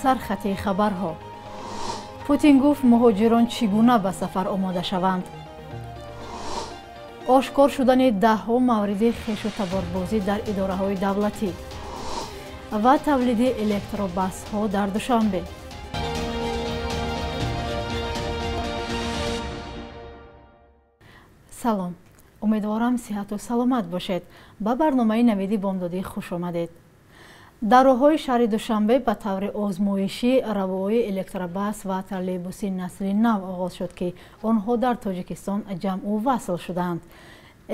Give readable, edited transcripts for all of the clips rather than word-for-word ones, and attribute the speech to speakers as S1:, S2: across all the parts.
S1: Сархати хабарҳо. Путин гуфт, муҳоҷирон чӣ гуна ба сафар омода шаванд. Ошкор шудани даҳҳо мавриди хешу таборбозӣ дар идораҳои давлатӣ ва тавлиди электробасҳо дар Душанбе. Салом, умедворам сиҳату саломат бошед. Ба барномаи Навиди бомдодӣ хуш омадед. Дар роҳҳои шаҳри Душанбе ба таври озмоишӣ равои электробас ва троллейбуси насли нав оғоз шуд, ки онҳо дар Тоҷикистон ҷамъу васл шудаанд.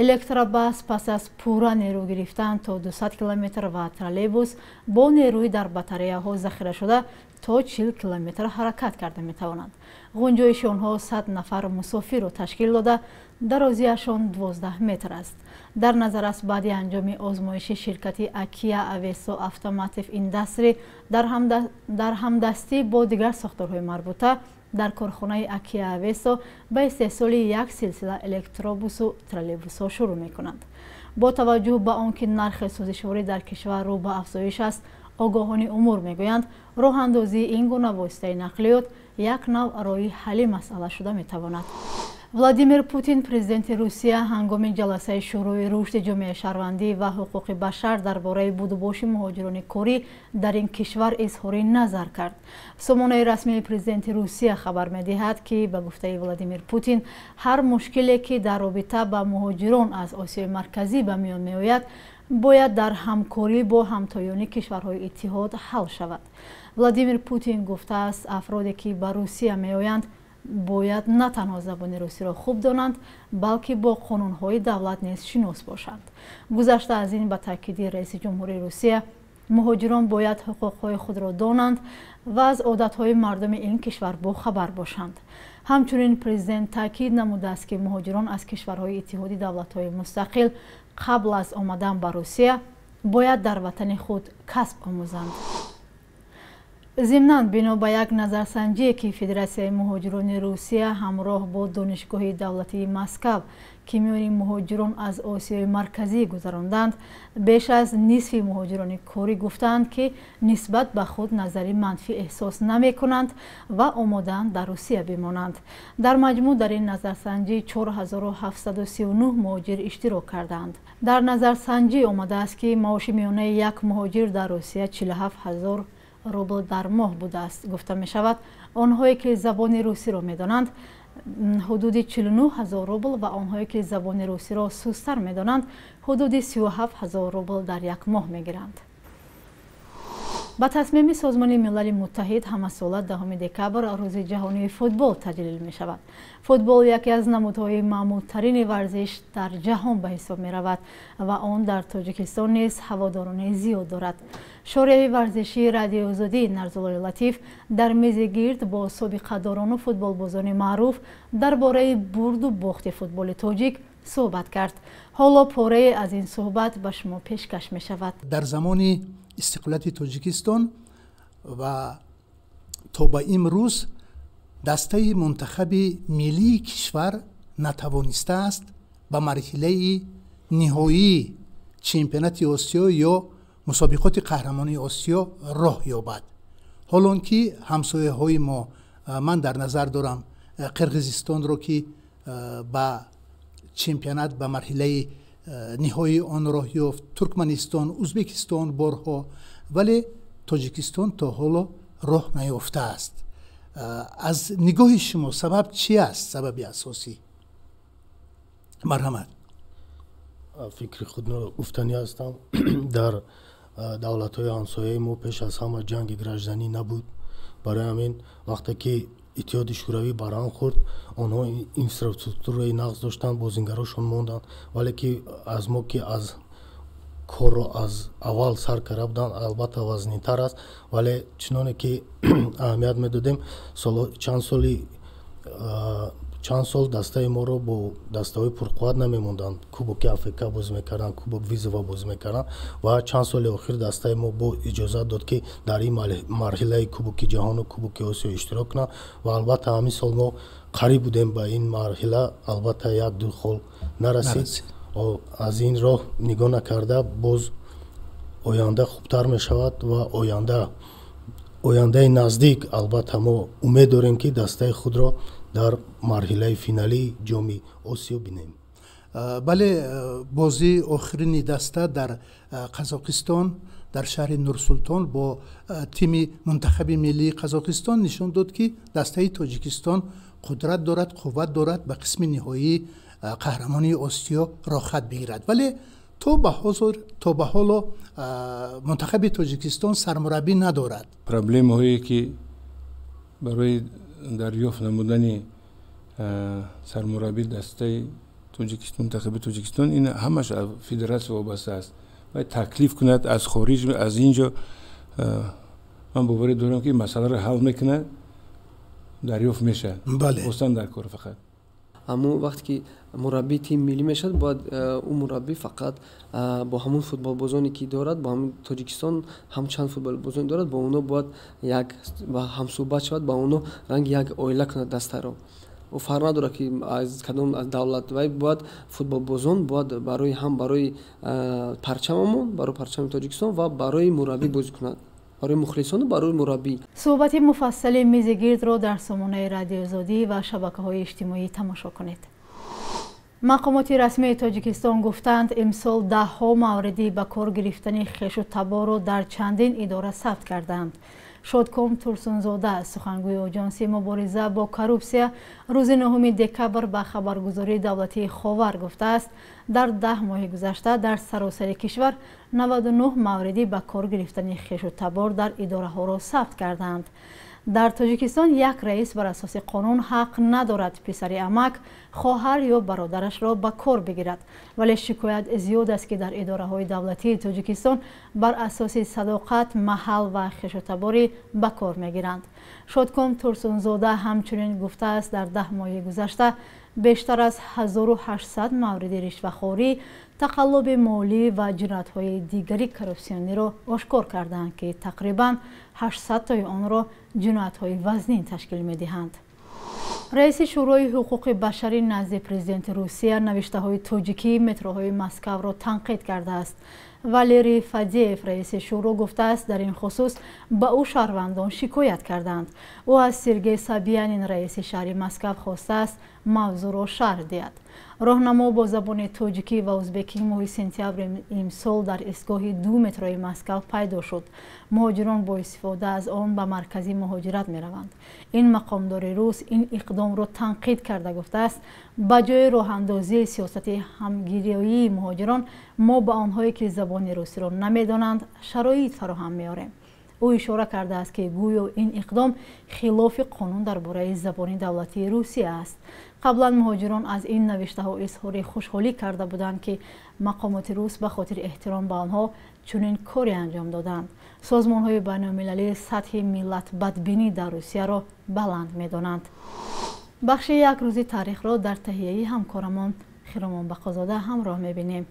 S1: Электробас пас аз пурра нерӯ гирифтан то 200 километр ва троллейбус бо нерӯи дар батареяҳо захира шуда то 40 километр ҳаракат карда метавонанд. Ғунҷоиши онҳо 100 нафар мусофирро ташкил дода, дарозиашон 12 метр аст. Дар назар аст, баъди анҷоми озмоиши ширкати Акия Авесо Автоматив Индастри дар ҳамдастӣ бо дигар сохторҳои марбута дар корхонаи Акия Авесо ба истеҳсоли як силсила электробусу троллейбусҳо шурӯъ мекунанд. Бо таваҷҷӯҳ ба он ки нархи сӯзишворӣ дар кишвар рӯ ба афзоиш аст, огоҳони умур мегӯянд, роҳандозии ин гуна воситаи нақлиёт як нав роҳи ҳалли масъала шуда метавонад. Владимир Путин, президенти Русия, ҳангоми ҷаласаи Шӯрои рушди ҷомеаи шаҳрвандӣ ва ҳуқуқи башар дар бораи будубоши муҳоҷирони корӣ дар ин кишвар изҳори назар кард. Сомонаи расмии президенти Русия хабар медиҳад, ки ба гуфтаи Владимир Путин, ҳар мушкиле, ки дар робита ба муҳоҷирон аз Осиёи Марказӣ ба миён меояд, бояд дар ҳамкорӣ бо ҳамтоёни кишварҳои иттиҳод ҳал шавад. Владимир Путин гуфтааст, афроде ки ба Русия меоянд, бояд на танҳо забони русиро хуб донанд, балки бо қонунҳои давлат низ шинос бошанд. Гузашта аз ин, ба таъкиди раиси ҷумҳурии Русия, муҳоҷирон бояд ҳуқуқҳои худро донанд ва аз одатҳои мардуми ин кишвар бохабар бошанд. Ҳамчунин президент таъкид намудааст, ки муҳоҷирон аз кишварҳои Иттиҳоди давлатҳои мустақил қабл аз омадан ба Русия бояд дар ватани худ касб омӯзанд. Зимнан, бино ба як назарсанҷие, ки Федератсияи муҳоҷирони Русия ҳамроҳ бо Донишгоҳи давлатии Москав, ки миёни муҳоҷирон аз Осиёи Марказӣ гузаронданд, беш аз нисфи муҳоҷирони корӣ гуфтаанд, ки нисбат ба худ назари манфӣ эҳсос намекунанд ва омодаанд дар Русия бимонанд. Дар маҷмӯъ дар ин назарсанҷӣ 4739 муҳоҷир иштирок кардаанд. Дар назарсанҷӣ омадааст, ки маоши миёнаи як муҳоҷир дар Русия 47 ҳазор рубл дар моҳ будааст. Гуфта мешавад, онҳое ки забони русиро медонанд, ҳудуди 49 ҳазор рубл ва онҳое ки забони русиро сустар медонанд, ҳудуди 37 ҳазор рубл дар як моҳ мегиранд. Ба тасмими Созмони Милали Муттаҳид ҳамасола 10 декабр Рӯзи ҷаҳонии футбол таҷлил мешавад. Футбол яке аз намудҳои маъмултарини варзиш дар ҷаҳон ба ҳисоб меравад ва он дар Тоҷикистон низ ҳаводорони зиёд дорад. Шореҳи варзишии Радиои Озодӣ Нарзуллои Латиф дар мези гирд бо собиқадорону футболбозони маъруф дар бораи бурду бохти футболи тоҷик суҳбат кард. Ҳоло порае аз ин суҳбат ба шумо пешкаш мешавад.
S2: Дар замони истиқлолияти Тоҷикистон ва то ба имрӯз дастаи мунтахаби миллии кишвар натавонистааст ба марҳилаи ниҳоии чемпионати Осиё ё мусобиқоти қаҳрамонии Осиё роҳ ёбад. Ҳолон ки ҳамсояҳои мо, ман дар назар дорам Қирғизистонро, ки ба чемпионат ба марҳилаи ниҳоии он роҳ ёфт, Туркманистон, Узбекистон борҳо, вале Тоҷикистон то ҳоло роҳ наёфтааст. Аз нигоҳи шумо сабаб чи аст? Сабаби асосӣ? Марҳамат.
S3: Фикри худро гуфтанӣ ҳастам. Дар давлатҳои ҳамсояи мо пеш аз ҳама ҷанги гражданӣ набуд. Барои ҳамин вақте ки Иттиҳоди Шӯравӣ барҳам хӯрд, онҳо инфраструктураи нағз доштанд, бозингарошон монданд, вале ки аз мо, ки аз корро аз аввал сар карда буданд, албатта вазнинтар аст. Вале чуноне ки аҳамият медодем, чанд сол дастаи моро бо дастаҳои пурқувват намемонданд. Кубоки Африка бозӣ мекарданд, кубок Визова бозӣ мекарданд ва чанд соли охир дастаи мо бо иҷозат дод, ки дар ин марҳилаи Кубоки ҷаҳону Кубоки Осиё иштирок кунанд ва албатта ҳамин сол мо қариб будем ба ин марҳила, албатта як-ду хол нарасид. Аз ин роҳ нигоҳ накарда, боз оянда хубтар мешавад ва оянда Ояндаи наздик албатта мо умед дорем, ки дастаи худро дар марҳилаи финалии ҷоми Осиё бинем.
S2: Бале, бозии охирини даста дар Қазоқистон, дар шаҳри Нурсултон бо тими мунтахаби миллии Қазоқистон нишон дод, ки дастаи Тоҷикистон қудрат дорад, қувват дорад, ба қисми ниҳоии қаҳрамонии Осиё роҳхат бигирад. Вале то ба ҳозир, то ба ҳоло мунтахаби Тоҷикистон сармураббӣ надорад.
S4: Проблемаҳое, ки барои дарёфт намудани сармураббии дастаи мунтахаби Тоҷикистон, ин ҳамаш федератсия вобаста аст. Бояд таклиф кунад аз хориҷ, аз ин ҷо. Ман боварӣ дорам, ки масъаларо ҳал мекунад, дарёфт мешавад. Хостан дар кор фақат.
S5: Ҳамун вақте ки мураббии тими миллӣ мешавад, бояд ӯ мураббӣ фақат бо ҳамун футболбозоне, ки дорад, бо ҳамун Тоҷикистон ҳам чанд футболбозон дорад, бо онҳо бояд як ҳамсӯҳбат шавад, ба онҳо ранги як оила кунад дастаро. Ӯ фарқ надорад, ки аз кадом аз давлат, вай бояд футболбозон бояд барои ҳам барои парчамамон, барои парчами Тоҷикистон ва барои мураббӣ бозӣ кунад, барои мухлисону барои мураббӣ.
S1: Суҳбати муфассали мизи гирдро дар сомонаи Радиоозодӣ ва шабакаҳои иҷтимоӣ тамошо кунед. Мақомоти расмии Тоҷикистон гуфтанд, имсол даҳҳо мавриди ба кор гирифтани хешу таборро дар чандин идора сабт карданд. Шодком Турсунзода, сухангӯи Оҷонсии мубориза бо коррупсия, рӯзи 9 декабр ба хабаргузории давлатии Ховар гуфтааст, дар 10 моҳи гузашта дар саросари кишвар 99 мавриди ба кор гирифтани хешу табор дар идораҳоро сабт карданд. Дар Тоҷикистон як раис бар асоси қонун ҳақ надорад писари амак, хоҳар ё бародарашро ба кор бигирад, вале шикоят зиёд аст, ки дар идораҳои давлатии Тоҷикистон бар асоси садоқат, маҳал ва хешутаборӣ ба кор мегиранд. Шодком Турсунзода ҳамчунин гуфтааст, дар 10 моҳи гузашта бештар аз 1800 мавриди ришвахорӣ, тақаллуби молӣ ва ҷиноятҳои дигари коррупсиониро ошкор карданд, ки тақрибан 800 тои онро ҷиноятҳои вазнин ташкил медиҳанд. Раиси Шӯрои ҳуқуқи башарӣ назди президенти Русия навиштаҳои тоҷикии метроҳои Москавро танқид кардааст. Валерий Фадеев, раиси шӯро, гуфтааст, дар ин хусус ба ӯ шаҳрвандон шикоят карданд. Ӯ аз Сергей Собянин, раиси шаҳри Москав, хостааст мавзӯъро шарҳ диҳад. Роҳнамо бо забони тоҷикӣ ва узбекӣ моҳи сентябри имсол дар истгоҳи ду метрои Москав пайдо шуд. Муҳоҷирон бо истифода аз он ба маркази муҳоҷират мераванд. Ин мақомдори рус ин иқдомро танқид карда гуфтааст, ба ҷои роҳандозии сиёсати ҳамгироии муҳоҷирон, мо ба онҳое, ки забони русиро намедонанд, шароит фароҳам меорем. Ӯ ишора кардааст, ки гӯё ин иқдом хилофи қонун дар бораи забони давлатии Русия аст. Қаблан муҳоҷирон аз ин навиштаҳо изҳори хушҳолӣ карда буданд, ки мақомоти рус ба хотири эҳтиром ба онҳо чунин коре анҷом доданд. Созмонҳои байналмилалӣ сатҳи миллатбадбинӣ дар Русияро баланд медонанд. Бахши як рӯзи таърихро дар таҳияи ҳамкорамон Хиромон Бақозода ҳамроҳ мебинем.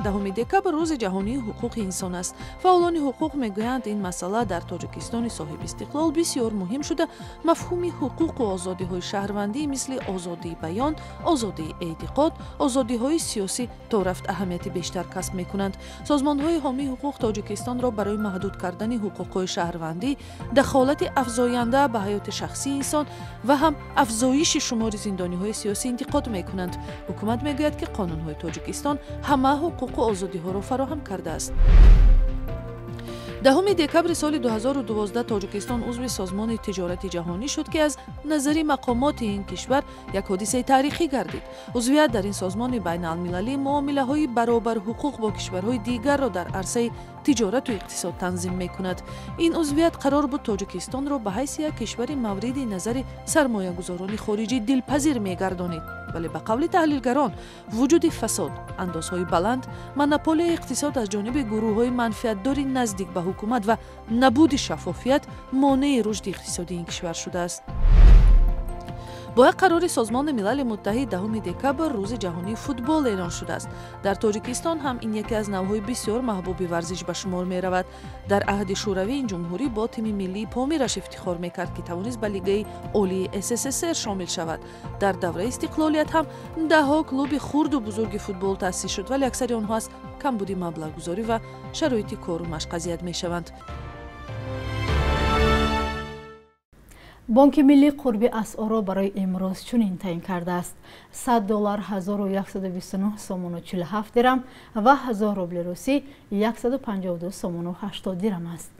S6: 10 декабр рӯзи ҷаҳонии ҳуқуқи инсон аст. Фаъолони ҳуқуқ мегӯянд, ин масъала дар Тоҷикистони соҳибистиқлол бисёр муҳим шуда, мафҳуми ҳуқуқу озодиҳои шаҳрвандӣ мисли озодии баён, озодии эътиқод, озодиҳои сиёсӣ то рафт аҳамияти бештар касб мекунанд. Созмонҳои ҳомии ҳуқуқ Тоҷикистонро барои маҳдуд кардани ҳуқуқҳои шаҳрвандӣ, дахолати афзоянда ба ҳаёти шахсии инсон ва ҳам афзоиши шумори зиндониҳои сиёсӣ интиқод мекунанд. Ҳукумат мегӯяд, ки қонунҳои Тоҷикистон ҳама ҳуқуқу озодиҳоро фароҳам кардааст. 10 декабри соли 2012 Тоҷикистон узви Созмони тиҷорати ҷаҳонӣ шуд, ки аз назари мақомоти ин кишвар як ҳодисаи таърихӣ гардид. Узвият дар ин созмони байналмилалӣ муомилаҳои баробарҳуқуқ бо кишварҳои дигарро дар арсаи тиҷорату иқтисод танзим мекунад. Ин узвият қарор буд Тоҷикистонро ба ҳайси як кишвари мавриди назари сармоягузорони хориҷӣ дилпазир мегардонид. Вале ба қавли таҳлилгарон, вуҷуди фасод, андозҳои баланд, монополияи иқтисод аз ҷониби гурӯҳҳои манфиатдори наздик ба ҳукумат ва набуди шаффофият монеи рушди иқтисодии ин кишвар шудааст. Бо як қарори Созмони Милали Муттаҳид 10 декабр рӯзи ҷаҳонии футбол эълон шудааст. Дар Тоҷикистон ҳам ин яке аз навъҳои бисёр маҳбуби варзиш ба шумор меравад. Дар аҳди Шӯравӣ ин ҷумҳурӣ бо тими миллии Помираш ифтихор мекард, ки тавонист ба Лигаи Олии СССР шомил шавад. Дар давраи истиқлолият ҳам даҳҳо клуби хурду бузурги футбол таъсис шуд, вале аксари онҳо аз камбуди маблағгузорӣ ва шароити кору машқ азият мешаванд.
S1: Бонки миллӣ қурби асъорро барои имрӯз чунин таъин кардааст: 100 доллар 1129 сомону 47 дирам ва 1000 рубли русӣ 152 сомону 80 дирам аст.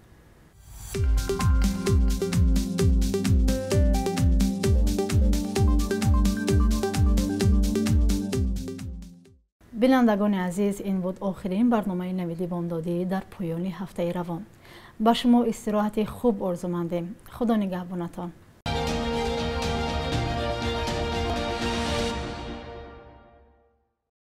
S1: Бинандагони азиз, ин буд охирин барномаи Навиди бомдодӣ дар поёни ҳафтаи равон. Ба шумо истироҳати хуб орзумандем. Худо нигаҳбонатон.